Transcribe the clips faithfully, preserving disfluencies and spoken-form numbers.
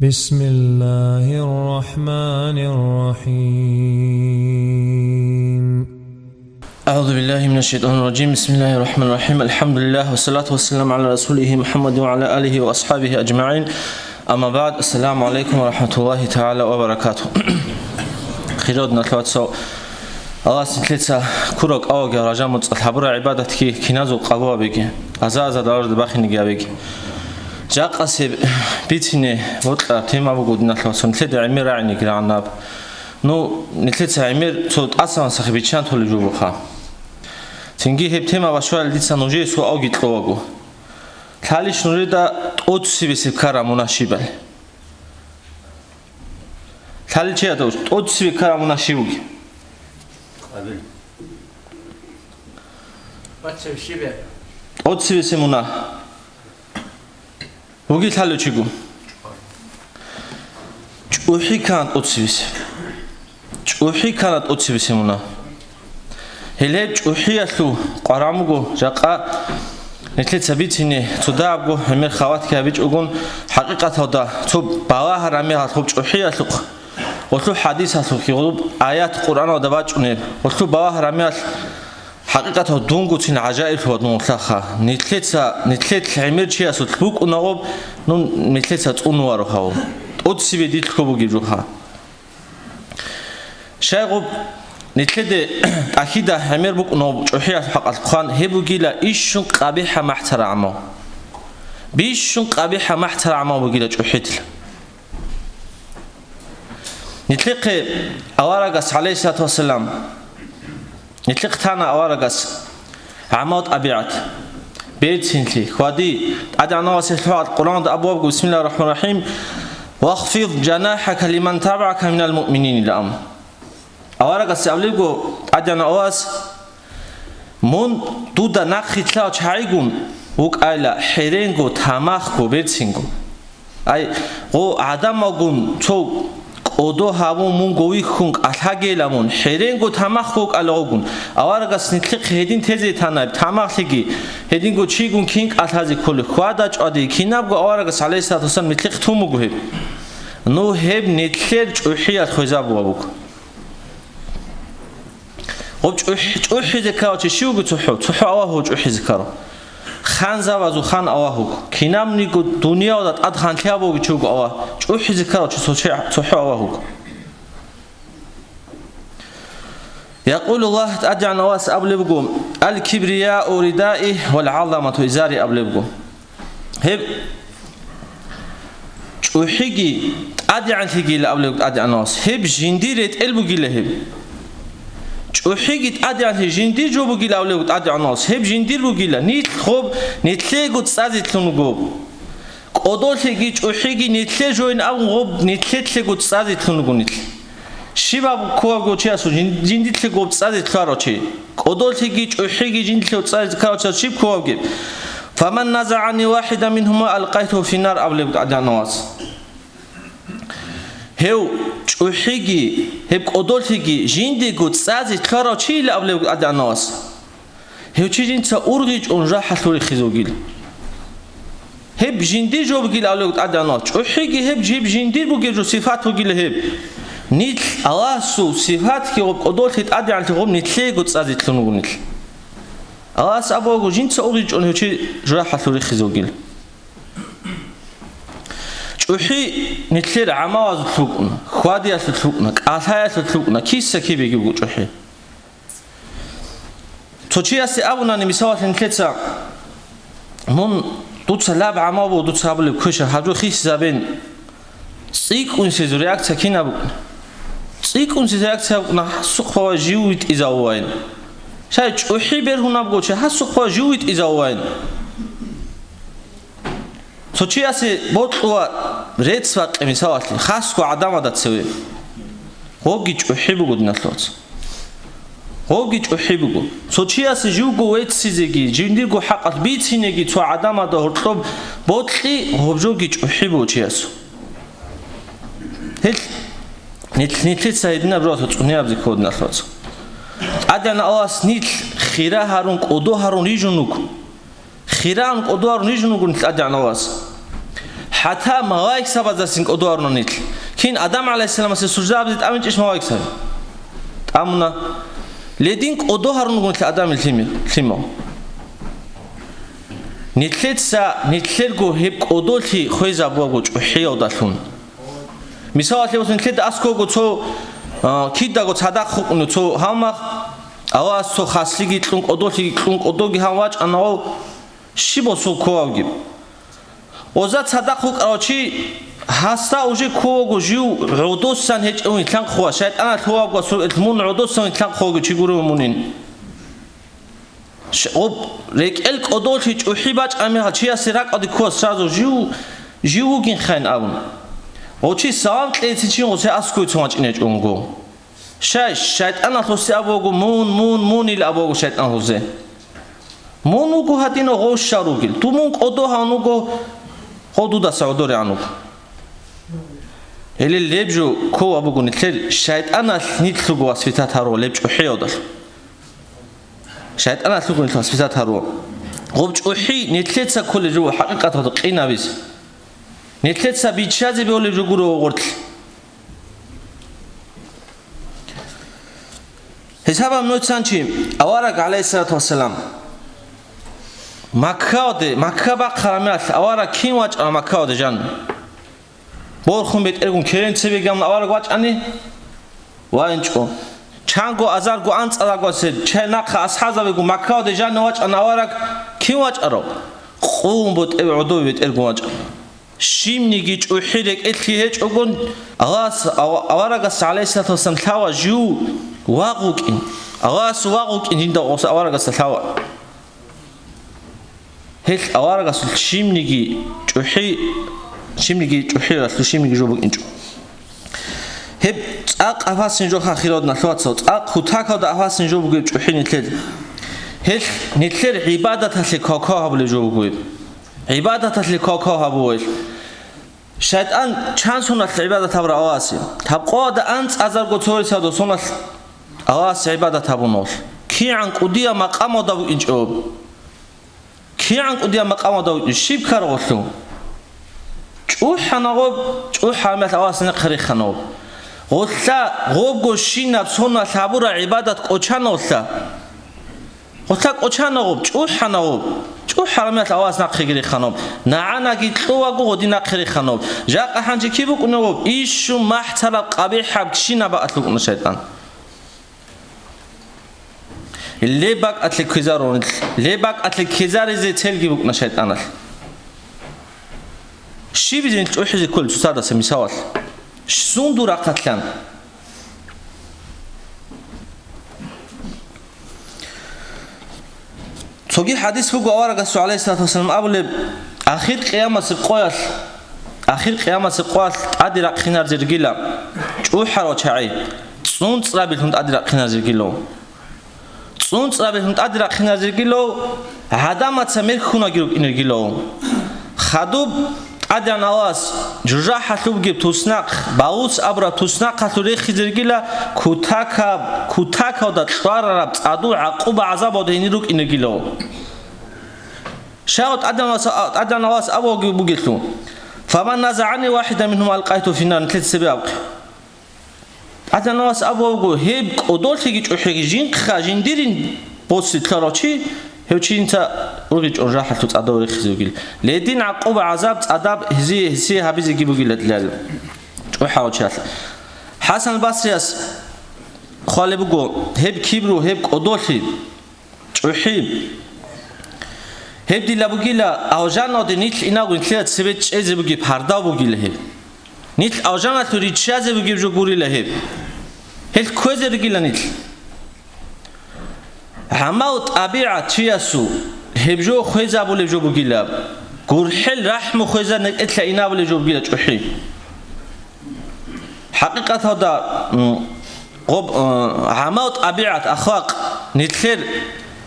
بسم الله الرحمن الرحيم. أعوذ بالله من الشيطان الرجيم. بسم الله الرحمن الرحيم. الحمد لله والصلاة والسلام على رسوله محمد وعلى آله وأصحابه أجمعين. أما بعد. السلام عليكم ورحمة الله تعالى وبركاته. Хириял диналъул вацал, Аллагьас нилъеца ккураб кӀаваги ража-муцӀал гьабураб гӀибадатги киназул къабул гьабеги, аза-азар даражаде бахинеги гьабеги. Жакъасеб бицине бокьараб тема буго, диналъул вацал, нилъеда гӀемер рагӀинеги рагӀанаб. Ну, нилъеца гӀемер цо тӀасалъан сахи биччан толеб жо бугоха. Цинги гьеб тема бачӀарал дица нужее суалги кьолаго. Лъалищ нужеда тӀоцебесеб ккараб мунагь щибали? Лъалел чияда тӀоцебе ккараб мунагь щиб бугеб? Къабил. Бацев щибе? ТӀоцебесеб мунагь. Бугеб лъалев чиго? ЧӀухӀи ккана тӀоцебесеб. ЧӀухӀи ккана тӀоцебесеб мунагь. Гьеле чӀухӀиялъул къваригӀун буго жакъа нилъеца бицине, цо дагьабго гӀемер халатги гьабичӀогон, хӀакъикъаталда цо балагьараб мехалъ гьеб чӀухӀиялъухъ, гьелъул хӀадисалъухъги, гьеб аят Къуръаналда бачӀунеб, гьелъул балагьараб мехалъ хӀакъикъаталда дунгоцин гӀажаиблъугьа дун гьелъаха. Нилъеца, нилъелъ гӀемер чиясулъ букӀуна гьеб, ну, нилъеца цӀунун варо гьав. ТӀоцебе дилъго бугеб жоха. Щай гьеб нилъеде тӀахьида гӀемер букӀуна гьеб чӀухӀиялъул хӀакъалъ хъван, гьеб бугила бищун къабихӀаб махӀцараб гӀамал. Бищун къабихӀаб махӀцараб гӀамал бугила чӀухӀидила. Нилъехъе аварагас, гӀалайгьиссалату вассалам, Нилъехъ тана аварагас гӀамал-тӀабигӀат, берцинлъи, хьвади. ТӀадегӀанав Аллагьас гьелъул хӀакъалъ Къуръаналда абуабго: «Бисмиллагьир рахӀманир рахӀим. Вахфид жанахӀака лиман табагӀака минал муъминин», – илан. Аварагас абулебго ТӀадегӀанав Аллагьас: «Мун дуда нахърилълъарал чагӀигун вукӀайила, хӀеренго, тамахго, берцинго». Ай, гъо, гӀадамалгун цо кӀодо гьабун, мунго вихьун кӀалъагейила мун, хӀеренго тамахго вукӀалев гъогун. Аварагас нилъехъе гьедин тезе тана гьеб тамахлъиги, гьединго чигун кин кӀалъазе кколеб, хьвада-чӀвади, кинабго аварагас, гӀалайгьиссалату вассалам, нилъехъе тун буго гьеб. Ну, гьеб нилъер чӀухӀиялъ хвезабуа буго. Гъоб чӀухӀ-, чӀухӀизе ккарав чи щив вуго цохӀо? ЦохӀо Аллагь вуго чӀухӀизе ккарав. Ханзабазул хан Аллагь вуго. Кинабниго дуниялда тӀад ханлъи гьабулев чи вуго Аллагь. ЧӀухӀизе ккарав чи цо-, цохӀо Аллагь вуго. Якъулу Аллагь, ТӀадегӀанав Аллагьас абулеб буго: «Ал-кибрияу ридаи вал-гӀазамату изари», – абулеб буго. Гьеб чӀухӀиги тӀадегӀанлъигийила абулеб ТӀадегӀанав Аллагьас. Гьеб жиндир ретӀел бугила гьеб. ЧӀухӀиги тӀадегӀанлъи жиндир жо бугила абулеб ТӀадегӀанав Аллагьас. Гьеб жиндир бугила. Нилъ гъоб нилъего цӀазе лъун вуго. КӀодолъиги чӀухӀиги нилъе жойин абун гъоб нилъелъего цӀазе лъун вуго нилъ. Щибаб кколебго чиясул жин-, жиндилъего цӀазе лъарав чи, кӀодолъиги чӀухӀиги жиндилъего цӀазе лъарав чиясул щиб кколебги? «Фаман назагӀани вахӀидан мингьума алкъайтугьу финнар», – абулеб ТӀадегӀанав Аллагьас. Гьев чӀухӀиги, гьеб кӀодолъиги жиндего цӀазе лъарав чийила абулеб ТӀадегӀанав Аллагьас. Гьев чи жинца ургъичӀун жужахӀалъур рихизе вугил. Гьеб жиндир жо бугил абулеб ТӀадегӀанав Аллагьас. ЧӀухӀиги гьеб жиб жиндир бугеб жо сифат бугила гьеб. Нилъ Аллагьасул сифатги гъоб кӀодолъи тӀадегӀанлъи гъоб нилъего цӀазе лъун вуго нилъ. Аллагьас абуаго, жинца ургъичӀун гьев чи жужахӀалъур рихизе вугил. ЧӀухӀи нилъер гӀамалазулъ букӀуна, хьвадиялъулъ букӀуна, кӀалъаялъулъ букӀуна, киса-кибеги буго чӀухӀи. Цо чиясе абунани, мисалалъе, нилъеца: «Мун, дуца лаб гӀамал буго дуца гьабулеб квеша, гьаб жо хисизабен». ЦӀикӀкӀунсезул реакция кинаб букӀуна? ЦӀикӀкӀунсезул реакция букӀуна: «Гьасухъ бава жив витӀизавувайин». Щай чӀухӀи бергьунабго чи, гьасухъ бава жив витӀизавувайин. Цо чиясе бокьула рецц бакъи, мисалалъе, хасго гӀадамада цеве. Гъоги чӀухӀи буго, диналъул вацал. Гъоги чӀухӀи буго. Цо чиясе живго веццизеги, жиндирго хӀакъалъ бицинеги цо гӀадамада гьоркьоб бокьи, гьоб жоги чӀухӀи буго чиясул. Гьел нилъ-, нилъеца гьединаб жоялъул цӀунеябзе ккола, диналъул вацал. ТӀадегӀан Аллагьас нилъ хира гьарун, кӀодо гьарун рижун руго. Хираан кӀодо гьарун рижун ругони ТӀадегӀан Аллагьас. ХӀатта малаикзабаздасин кӀодо гьаруна нилъ. Кин Адам гӀалайгьиссаламасе сужда гьабизе тӀамичӀищ малаикзаби? ТӀамуна. Гьедин кӀодо гьарун руго нилъ Адамил лъими-, лъимал. Нилъеца, нилъерго гьеб кӀодолъи хвезабуаго чӀухӀиялдалъун. Мисалалъе босун, нилъеда аскӀого цо, а, кидаго цадахъ хукӀунев цо гьалмагъ, Аллагьас цо хаслъиги кьун, кӀодолъиги кьун, кӀодоги гьав вачӀана гъов, щиб босул кколев вугеб? Оза цадахъ вукӀарав чи гьасда уже кколего жив гӀодосан гьечӀев вилълъанхъула, шайтӀаналъ гьувабго суркъилъ мун гӀодосан вилълъанхъулаго чи гурев мунин. Ш-, гъоб рекӀел кӀодолъи чӀухӀи бачӀа мехалъ чиясе ракӀалде ккола сразу жив, жив вугин хъайин абун. Гъов чи салам кьейцин чи гъосе аскӀовецун вачӀине гьечӀо вуго. Щай, шайтӀаналъ гъосе абуго, мун, мун, мун ил абуго шайтӀаналъ гъосе. Мун вуго гьадинав гъов щал ругел. Дун мун кӀодо гьавун вуго, гъов дудаса гӀодорегӀан вуго. Гьеле леб жо ккола буго нилъер шайтӀаналъ нилъго васвитат гьарула леб чӀухӀиялдалъ. ШайтӀаналъ руго нилъ васвитат гьарула. Гъоб чӀухӀи нилъеца кколеб жо хӀакъикъаталда къинабизе. Нилъеца биччазе бегьулеб жо гуро гъорлъ. Гьесабаб нуцан чи, авараг, гӀалайгьиссалату вассалам, Маккаде, Макка бахъараб мехалъ авараг кин вачӀана Маккаде жанна? Борхун бетӀергун керен цебе гьавун авараг вачӀани? ВачӀинчӀо. Чанго азарго анцӀалагосе чай нахъа асхӀабзабигун Маккаде жанна вачӀана авараг, кин вачӀарав? Къувун бетӀер гӀодов бетӀергун вачӀана. Щибниги чӀухӀи рекӀелъе гьечӀогун, Аллагьас, ава-, аварагас, гӀалайгьиссалату вассалам, лъала жив вагъ вукӀин. Аллагьас вагъ вукӀин жинда гъос аварагасда лъала. Гьелъ аварагасул щибниги чӀухӀи, щибниги чӀухӀи ралъу щибниги жо букӀинчӀо. Гьеб цӀакъ гьабасин жо хахирав налъугьацав, цӀакъ кутакалда гьабасин жо бугеб чӀухӀи нилъел. Гьелъ нилъер гӀибадаталъе квалквал гьабулеб жо буго гьеб. ГӀибадаталъе квалквал гьабугьел. ШайтӀан чан соналъ гӀибадат гьабураб Аллагьасе? Гьаб къоялда анцӀазарго цо ресалда соналъ Аллагьасе гӀибадат гьабуна гъолъ. КигӀан кӀудияб макъамалда вукӀинчӀо гьеб. КигӀан кӀудияб макъамалда вукӀин, щиб ккараб гъолъул? ЧӀухӀана гъоб, чӀухӀараб мехалъ Аллагьас нахъе риххана гъоб. Гъолъа гъобго щинаб соналъ гьабураб гӀибадат кӀочана гъолъа. Гъолъа кӀочана гъоб, чӀухӀана гъоб. ЧӀухӀараб мехалъ Аллагьас нахъеги риххана гъоб. НагӀанаги кьувагу гъодин нахъе риххана гъоб. Жакъа гьанже киб букӀуна гъоб? Ищун махӀцараб къабихӀаб щинаб бакӀалъ букӀуна шайтӀан. Леб бакӀалъе ккезарун, леб бакӀалъе ккезаризе целги букӀуна шайтӀаналъ. Щибизе нилъ чӀухӀизе кколел цоцадаса мисалалъ? Сундул рахъалъан? Цоги хӀадис буго аварагасул, гӀалайгьиссалату вассалам, абулеб: «Ахир къиямасеб къоялъ, ахир къиямасеб къоялъ тӀаде рахъинаризе ругила чӀухӀарал чагӀи, цӀунцӀрабилъун тӀаде рахъинаризе ругилав. ЦӀунцӀрабилъун тӀаде рахъинаризе ругилав, гӀадамаца мерхьунаги рукӀине ругилав. Хадуб ТӀадегӀан Аллагьас жужахӀалъуб бугеб туснахъ, балуц абураб туснахъалъур рехизе ругила, кутакаб, кутакалда кьварараб цӀадул гӀакъуба-гӀазабалда гьенир рукӀине ругилав». Щай ТӀадегӀан Аллагьас, ТӀадегӀан Аллагьас абулеб бугелъул: «Фаман назагӀани вахӀидан мингьум алкъайту финнар», нилъеца цебе абухъе. ТӀадегӀан Аллагьас абуго, гьеб кӀодолъиги чӀухӀиги жинхъа жиндирин босе лъарав чи, гьев чи жинца ургъичӀо жужахӀалъул цӀадав рехизе вугил. Гьедин гӀакъуба-гӀазаб цӀадаб гьесие, гьесие гьабизеги бугила дилал чӀухӀарав чиял. ХӀасан Басрияс хъвалеб буго, гьеб кибру, гьеб кӀодолъи. ЧӀухӀи. Гьеб дила бугила, алжаналде нилъ инаго нилъеда цебе чӀезе бугеб гьардав бугила гьеб. Нилъ алжаналъур риччазе бугеб жо гурила гьеб. Гьелъ кквезе ругила нилъ. ГӀамал-тӀабигӀат чиясул гьеб жо хвезабулеб жо бугила. ГурхӀел рахӀму хвезаб некӀелъа инабулеб жо бугила чӀухӀи. ХӀакъикъаталда, м, гъоб, э, гӀамал-тӀабигӀат, ахлакъ, нилъер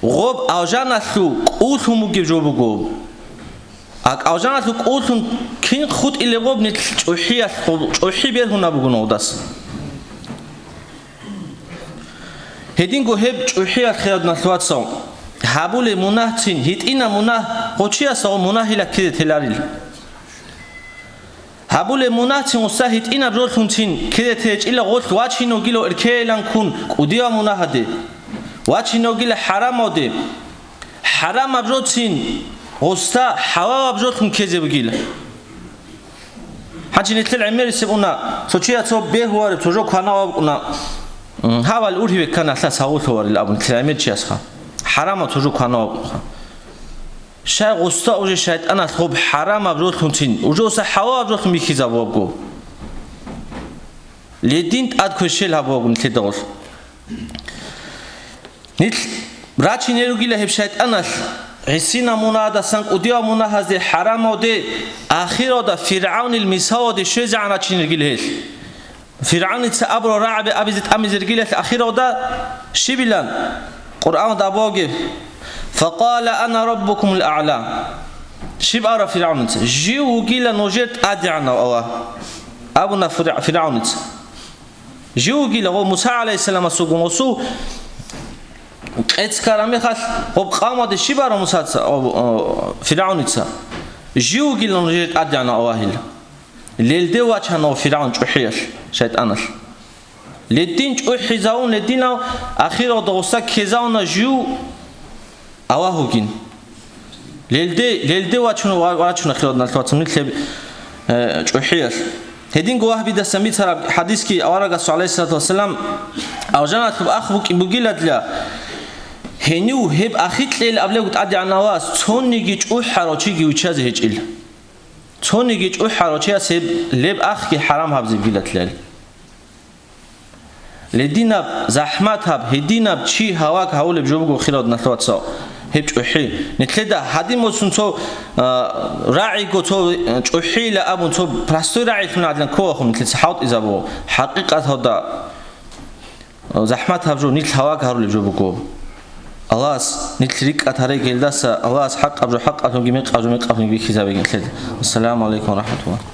гъоб алжаналъул кӀуллъун бугеб жо буго. АкӀ алжаналъул кӀуллъун кин хутӀилеб гъоб нилъ чӀухӀиялъ, чӀухӀи бергьунаб буго нугӀдас. Гьединго гьеб чӀухӀиял хирал налъугьацал гьабулеб мунагьцин, гьитӀинаб мунагь гъочиясда гъо мунагьила ккезе теларил. Гьабулеб мунагьцин гъуса гьитӀинаб жолъунцин ккезе течӀила гъолъ вачине вугила эркелан ккун кӀудияв мунагьаде, вачине вугила хӀарамавде, хӀарамаб жоцин гъуса хӀалалаб жолъун ккезе бугила. Гьанже нилъер гӀемерисеб уна, цо чияс цо бегьулареб цо жо кванав абукӀуна, м, гьавал ургьиве ккана, лъас гьавулъуларел абун, нилъер гӀемер чиясха. ХӀарамаб цо жо кванав абукӀунха. Щай гъуса уже шайтӀаналъ гъоб хӀарамаб жолъунцин, уже гъуса хӀалалаб жолъун бихьизабуабго. Ледин тӀад кверщел гьабуабго нилъеда гъолъ. Нилъ рачине ругила гьеб шайтӀаналъ, гӀисинаб мунагьадасан кӀудияв мунагьазде хӀарамавде, ахиралда ФиргӀавнил мисалалде щвезегӀан рачине ругила гьелъ. ФиргӀавница абурал рагӀаби абизе тӀамизе ругилалъ ахиралда щибилан? Къуръанда абугеб: «Факъала ана раббукумул аъла». Щиб абураб ФиргӀавница? «Жив вугила нужер ТӀадегӀанав Аллагь», абуна ФиргӀ-, ФиргӀавница. Жив вугила, гъо, Муса гӀалайгьиссаламасулгун гъосул къец ккараб мехалъ, гъоб къавмалде щиб абураб Мусаца, о, о, ФиргӀавница? «Жив вугила нужер ТӀадегӀанав Аллагьил». Лелде вачана ФиргӀавн чӀухӀиялъ, шайтӀаналъ. Ледин чӀухӀизавун, лединав ахиралда гъуса ккезавуна жив Аллагь вугин. Лелде, лелде вачун, ва-, вачун ахиралда налъ вацун нилъ гьеб, э, чӀухӀиялъ. Гьединго Вагьбидасан бицараб хӀадисги аварагасул, гӀалайгьиссалату вассалам, алжаналъуб ах букӀи-, бугиладла, гьенив гьеб ахикьейил абулеб ТӀадегӀанав Аллагьас цониги чӀухӀарав чиги виччазе гьечӀила. Цониги чӀухӀарав чияс гьеб леб ахги хӀарам гьабизе бугилатлъи. Лединаб, захӀматаб, гьединаб чи гьаваг гьавулеб жо буго, хирал диналъул вацал, гьеб чӀухӀи. Нилъеда гьадин босун цо, а, рагӀиго цо, а, чӀухӀила абун, цо простой рагӀилъун гӀадлан кколахун нилъеца хӀалтӀизабуго. ХӀакъикъаталда, а, захӀматаб жо нилъ гьаваг гьарулеб жо буго. Аллагьас нилъ рикӀкӀад гьареги гьелдаса, Аллагьас хӀакъаб жо хӀакъалъунги, мекъаб жо мекъалъунги бихьизабеги нилъеда. Ассаламу гӀалайкум ва рахӀматуллагь.